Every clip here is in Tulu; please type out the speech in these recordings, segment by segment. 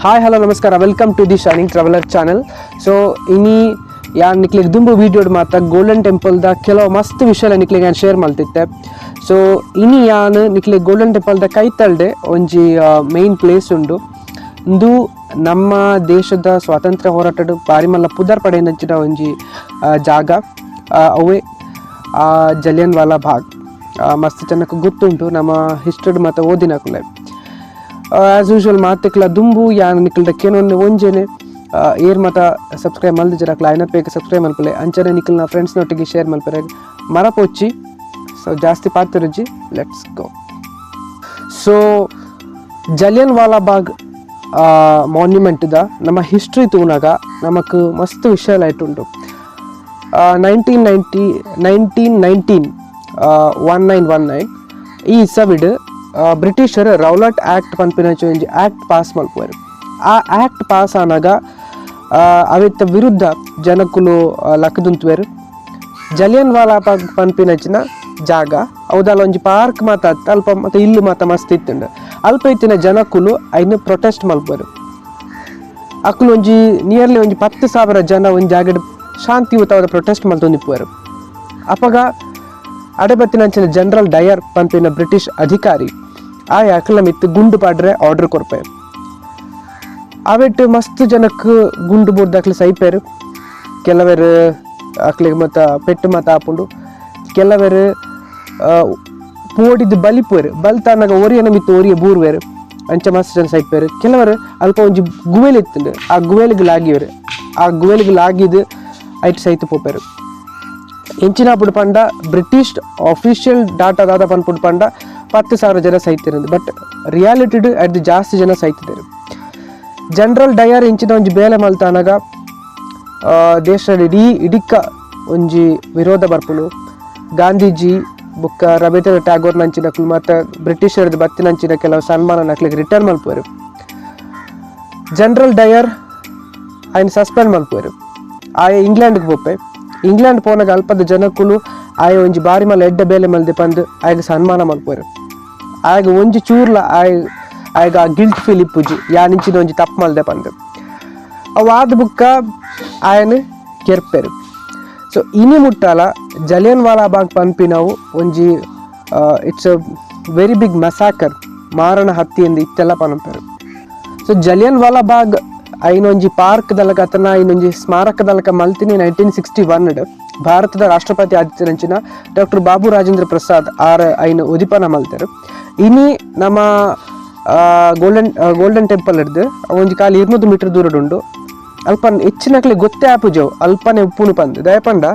Hi, hello, ನಮಸ್ಕಾರ. Welcome to the Shining Traveller channel. So ಇನಿ ಯಾನ್ ನಿಕ್ಲೆಗ್ ದುಂಬು ವೀಡಿಯೋಡ್ ಮಾತ ಗೋಲ್ಡನ್ ಟೆಂಪಲ್ದ ಕೆಲವು ಮಸ್ತ್ ವಿಷಯ ನಿಕ್ಲೆಗ್ ಯಾನ್ ಶೇರ್ ಮಲ್ತಿತ್ತೆ. ಸೊ ಇನಿ ಯಾನ್ ನಿಕ್ಲೆಗ್ ಗೋಲ್ಡನ್ ಟೆಂಪಲ್ದ ಕೈತಲ್ಡೆ ಒಂಜಿ ಮೇನ್ ಪ್ಲೇಸ್ ಉಂಡು. ಇಂದು ನಮ್ಮ ದೇಶದ ಸ್ವಾತಂತ್ರ್ಯ ಹೋರಾಟಡ್ ಬಾರಿ ಮಲ್ಲ ಪುದರ್ ಪಡೆಯಿನಂಚಿನ ಒಂಜಿ ಜಾಗ. ಅವೇ ಜಲಿಯನ್ ವಾಲಾ ಬಾಗ್. ಮಸ್ತ್ ಜನಕ್ಕೆ ಗೊತ್ತುಂಟು, ನಮ್ಮ ಹಿಸ್ಟ್ರಿ ಮಾತ ಓದಿನಕುಲೆ. ಆ್ಯಸ್ ಯೂಶುವಲ್ ಮಾತೆಕ್ಲ ದುಂಬು ಯಾನ್ ನಿಕಲ್ದ ಕೇನೊಂದು ಒಂಜೆನೆ, ಏರ್ ಮಾತ ಸಬ್ಸ್ಕ್ರೈಬ್ ಮಲ್ದಿಜರಕ್ಲ ಆಯ್ನ ಬೇಗ ಸಬ್ಸ್ಕ್ರೈಬ್ ಮಲ್ಪಲೆ. ಅಂಚನೆ ನಿಕಲ್ನ ಫ್ರೆಂಡ್ಸ್ನೊಟ್ಟಿಗೆ ಶೇರ್ ಮಲ್ಪರೆ ಮರಪೊಚ್ಚಿ. ಸೊ ಜಾಸ್ತಿ ಪಾತೆರುಜಿ, let's go. So Jallian Vala Bagh ಮಾನ್ಯುಮೆಂಟ್ದ ನಮ್ಮ ಹಿಸ್ಟ್ರಿ ತೂನಾಗ ನಮಕ್ ಮಸ್ತ್ ವಿಷಯ ಉಂಟು. 1990, 1919, 1919 ಈ ಇಸವಿಡ್ ಬ್ರಿಟಿಷರ್ ರೌಲಟ್ ಆ್ಯಕ್ಟ್ ಪನ್ಪಿನ ಒಂಜಿ ಆ್ಯಕ್ಟ್ ಪಾಸ್ ಮಲ್ಪುವೆರ್. ಆ ಆ್ಯಕ್ಟ್ ಪಾಸ್ ಆನಾಗ ಅವೆತ್ತ ವಿರುದ್ಧ ಜನಕುಲು ಲಕ್ಕದುಂತುವೆರ್. ಜಲಿಯನ್ ವಾಲಾ ಬಾಗ್ ಪನ್ಪಿನಂಚಿನ ಜಾಗ ಅವದಲ್ಲ ಒಂಜಿ ಪಾರ್ಕ್ ಮಾತ ಅಲ್ಪ ಮತ್ತೆ ಇಲ್ಲು ಮಾತ ಮಸ್ತ್ ಇತ್ತುಂಡು. ಅಲ್ಪ ಇತ್ತಿನ ಜನಕುಲು ಐನ್ ಪ್ರೊಟೆಸ್ಟ್ ಮಲ್ಪುವೆರ್. ಅಕುಲು ಒಂಜಿ ನಿಯರ್ಲಿ ಒಂಜಿ 10,000 ಜನ ಒಂಜಿ ಜಾಗಡ್ ಶಾಂತಿಯುತವಾದ ಪ್ರೊಟೆಸ್ಟ್ ಮಲ್ತೊಂದಿಪ್ಪುವೆರ್. ಅಪಗ ಅಡೆಬತ್ತಿನಂಚಿನ ಜನರಲ್ ಡಯರ್ ಪನ್ಪಿನ ಬ್ರಿಟಿಷ್ ಅಧಿಕಾರಿ ಆ ಅಕಲ ಮಿತ್ತು ಗುಂಡು ಪಾಡ್ರೆ ಆರ್ಡರ್ ಕೊರ್ಪೆ. ಅವೆಟ್ ಮಸ್ತ್ ಜನಕ್ಕೆ ಗುಂಡು ಬೂರ್ದು ಸೈಪೇರು. ಕೆಲವರು ಅಕ್ಲಿಗೆ ಮತ್ತ ಪೆಟ್ಟು ಮತ ಆಪುಂಡು. ಕೆಲವರು ಪೋಡಿದ್ದು ಬಲಿಪುವೆರ್. ಬಲ್ತಾನಾಗ ಒರಿಯನ ಮಿತ್ತು ಒರಿಯ ಬೂರ್ವೆರ್. ಅಂಚ ಮಸ್ತ್ ಜನ ಸೈಪೇರು. ಕೆಲವರು ಅಲ್ಪ ಒಂಜಿ ಗುವೆಲ್ ಇತ್ತುಂಡು, ಆ ಗುವೆಲ್ಗ್ ಲಾಗಿವೆರ್. ಆ ಗುವೆಲ್ಗ್ ಲಾಗಿದ್ದು ಐಟ್ ಸೈತು ಪೋಪೆರು. ಎಂಚಿನ ಪಂಡ British official data ದಾದ ಪನ್ಪುಡು ಪಂಡ 10,000 ಜನ ಸೈತಿರಂದು. ಬಟ್ ರಿಯಾಲಿಟಿಡ್ ಅಡ್ದು ಜಾಸ್ತಿ ಜನ ಸೈತಿದ್ದಾರೆ. ಜನರಲ್ ಡಯರ್ ಇಂಚಿನ ಒಂಜಿ ಬೇಲೆ ಮಲ್ತಾನಾಗ ದೇಶದ ಇಡೀ ಇಡಿಕ್ಕ ಒಂಜಿ ವಿರೋಧ ಬರ್ಪುಂಡು. ಗಾಂಧೀಜಿ ಬೊಕ್ಕ ರವೀಂದ್ರ ಟ್ಯಾಗೋರ್ ನಂಚಿನಕುಲು ಮತ್ತು ಬ್ರಿಟಿಷರ್ದು ಬತ್ತಿನಂಚಿನ ಕೆಲವು ಸನ್ಮಾನ ನಕ್ಲಿಗೆ ರಿಟರ್ನ್ ಮಲ್ಪುವೆರು. ಜನರಲ್ ಡಯರ್ ఆయన ಸಸ್ಪೆಂಡ್ ಮಲ್ಪುವೆರು. ಆಯ ಇಂಗ್ಲೆಂಡ್ಗೆ ಪೋಪೆ. ಇಂಗ್ಲೆಂಡ್ ಪೋನಾಗ ಅಲ್ಪದ ಜನಕುಲು ಆಯ ಒಂಜಿ ಬಾರಿ ಮಲ್ಲ ಎಡ್ಡೆ ಬೇಲೆ ಮಲ್ದೆ ಪಂದ್ ಆಯಗ್ ಸನ್ಮಾನ ಮಲ್ಪುವೆರು. ಆಯಗ್ ಒಂಜಿ ಚೂರ್ಲ ಆಯ್ ಆಯಗ ಆ ಗಿಲ್ಟ್ ಫೀಲ್ ಇಪ್ಪುಜಿ, ಯಾನಿಂಚಿನ ಒಂಜಿ ತಪ್ಪು ಮಲ್ದೆ ಪಂದ್. ಅವು ಆದ ಬುಕ್ಕ ಆಯನ್ ಕೆರ್ಪೆರು. ಸೊ ಇನಿ ಮುಟ್ಟಾಲ ಜಲಿಯನ್ ವಾಲಾ ಬಾಗ್ ಪನ್ಪಿನವು ಒಂಜಿ it's a very big massacre, ಮಾರಣ ಹತ್ತಿ ಎಂದು ಇತ್ತೆಲ್ಲ ಪನಪೆರು. ಸೊ ಜಲಿಯನ್ ವಾಲಾ ಬಾಗ್ ಐನೊಂಜಿ ಪಾರ್ಕ್ ದಲಕ ಅತನ ಐನೊಂಜಿ ಸ್ಮಾರಕ ದಲಕ ಮಲ್ತಿನಿ 1961 ಭಾರತದ ರಾಷ್ಟ್ರಪತಿ ಆದಿತ್ಯರಂಚಿನ ಡಾಕ್ಟರ್ ಬಾಬು ರಾಜೇಂದ್ರ ಪ್ರಸಾದ್ ಆರ್ ಐನ ಉದಿಪನ ಮಲ್ತೆರು. ಇನಿ ನಮ್ಮ golden golden temple ಹಿಡ್ದು ಒಂಜಿ ಕಾಲಿ 200 ಮೀಟರ್ ದೂರಡುಂಡು. ಅಲ್ಪ ಹೆಚ್ಚಿನಕ್ಲೆ ಗೊತ್ತೇ ಆಪುಜವು ಅಲ್ಪನೆ ಉಪ್ಪುನು ಪಂದ್. ದಯಪಂಡ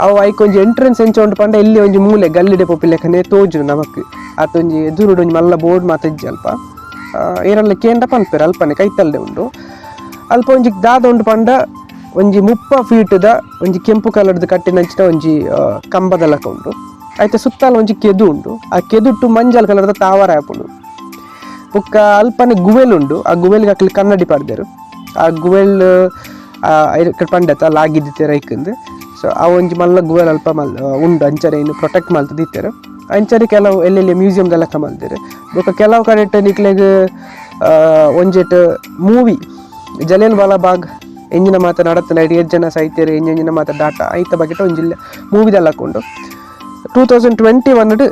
ಅವು ಐಕ್ ಒಂಜಿ ಎಂಟ್ರೆನ್ಸ್ ಎಂಚ ಉಂಟು ಪಂಡ ಎಲ್ಲಿ ಒಂಜಿ ಮೂಲೆ ಗಲ್ಲಿಡೆ ಪೋಪಿಲೆಕ್ಕನೆ ತೋಜುನು ನಮಕ್. ಅತ್ತೊಂಜಿ ಎದುರುಡು ಒಂಜಿ ಮಲ್ಲ ಬೋರ್ಡ್ ಮಾತ ಇಜ್ಜಿ ಅಲ್ಪ. ಏರಲ್ಲ ಕೇಂಡ ಪನ್ಪೆರ್, ಅಲ್ಪನೆ ಕೈತಲ್ದೆ ಉಂಡು. ಅಲ್ಪ ಒಂಜಿ ದಾದ ಉಂಡು ಪಂಡ ಒಂಜಿ 30 ಫೀಟ್ದ ಒಂಜಿ ಕೆಂಪು ಕಲರ್ದ ಕಟ್ಟಿನಂಚಿನ ಒಂಜಿ ಕಂಬದ ಲೆಕ್ಕ ಉಂಡು. ಐತ ಸುತ್ತಲ ಒಂಜಿ ಕೆದು ಉಂಡು. ಆ ಕೆದುಟ್ಟು ಮಂಜಲ್ ಕಲರ್ದ ತಾವರ ಆಪುಂಡು. ಬೊಕ್ಕ ಅಲ್ಪನೆ ಗುವೆಲ್ ಉಂಡು. ಆ ಗುವೆಲ್ಗೆ ಅಕ್ಲು ಕನ್ನಡಿ ಪಾಡ್ದೆರ್. ಆ ಗುವೆಲ್ ಪಂಡತ ಲಾಗಿದ್ದಿತ್ತೆರ್ ಐಕಂದು. ಸೊ ಆ ಒಂಜಿ ಮಲ್ಲ ಗುವೆಲ್ ಅಲ್ಪ ಮಲ್ ಉಂಡು. ಅಂಚನೆ ಇನ್ನು ಪ್ರೊಟೆಕ್ಟ್ ಮಲ್ತದಿತ್ತೆರ್. ಅಂಚನೆ ಕೆಲವು ಎಲ್ಲೆಲ್ಲಿ ಮ್ಯೂಸಿಯಂ ಲೆಕ್ಕ ಮಲ್ದೆರ್. ಬೊಕ್ಕ ಕೆಲವು ಕಡೆಟ್ ನಿಕ್ಲೆಗ್ ಒಂಜೆಟ್ ಮೂವಿ ಜಲಿಯನ್ ವಾಲಾ ಬಾಗ್ ಎಂಜಿನ ಮಾತ ನಡತನ, ಏತ್ ಜನ ಸೈತೆರ್, ಎಂಜಿನ ಮಾತ ಡಾಟಾ ಐತ ಬಗೆಟ್ ಒಂಜಿ ಮೂವಿದೆಲ್ಲ ಉಂಡು. 2021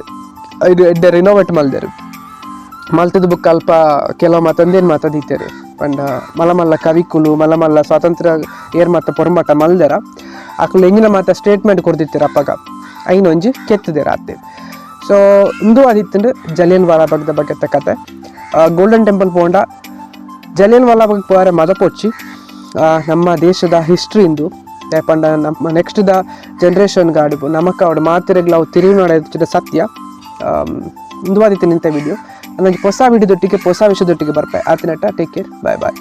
ಇದು ಎಡ್ಡೆ ರಿನೋವೇಟ್ ಮಲ್ದೆರ್. ಮಲ್ತದ ಬೊಕ್ಕ ಅಲ್ಪ ಕೆಲವು ಮಾತಂದೇನು ಮಾತದಿತ್ತೆರ್ ಪಂಡ ಮಲ್ಲ ಮಲ್ಲ ಕವಿಕುಲು, ಮಲ್ಲ ಮಲ್ಲ ಸ್ವಾತಂತ್ರ್ಯ ಏರ್ ಮಾತ ಪೊರ್ಂಬಾಟ ಮಲ್ದೆರ, ಅಕುಲು ಎಂಜಿನ ಮಾತ ಸ್ಟೇಟ್ಮೆಂಟ್ ಕೊರ್ದಿತ್ತೆರ್ ಅಪಗ, ಐನ್ ಒಂಜಿ ಕೆತ್ತದೆರ್ ಆತೆ. ಸೊ ಇಂದು ಆದಿತ್ತಂಡು ಜಲಿಯನ್ ವಾಲಾಬಾಗ್ದ ಬಗೆತ್ತ ಕತೆ. ಗೋಲ್ಡನ್ ಟೆಂಪಲ್ ಪೋಂಡ ಜಲಿಯನ್ ವಾಲಾಬಾಗ್ ಪೋರೆ ಮದಪೊಚ್ಚಿ. ನಮ್ಮ ದೇಶದ ಹಿಸ್ಟ್ರಿ ಇಂದು. ಪಂಡ ನಮ್ಮ ನೆಕ್ಸ್ಟ್ the generation ಗಾಡು ನಮಕ್ ಅವಡು ಮಾತೆರೆಗ್ಲ ಅವು ತಿರುಗಿ ನೋಡ ಸತ್ಯ. ಇಂದು ಆದಿತ್ತು ನಿಂತ ವಿಡಿಯೋ. ನನಗೆ ಹೊಸ ವಿಡಿಯೋದೊಟ್ಟಿಗೆ, ಹೊಸ ವಿಷಯದೊಟ್ಟಿಗೆ ಬರ್ಪೆ. ಆತಿನಟ್ಟ take care, ಬಾಯ್ ಬಾಯ್.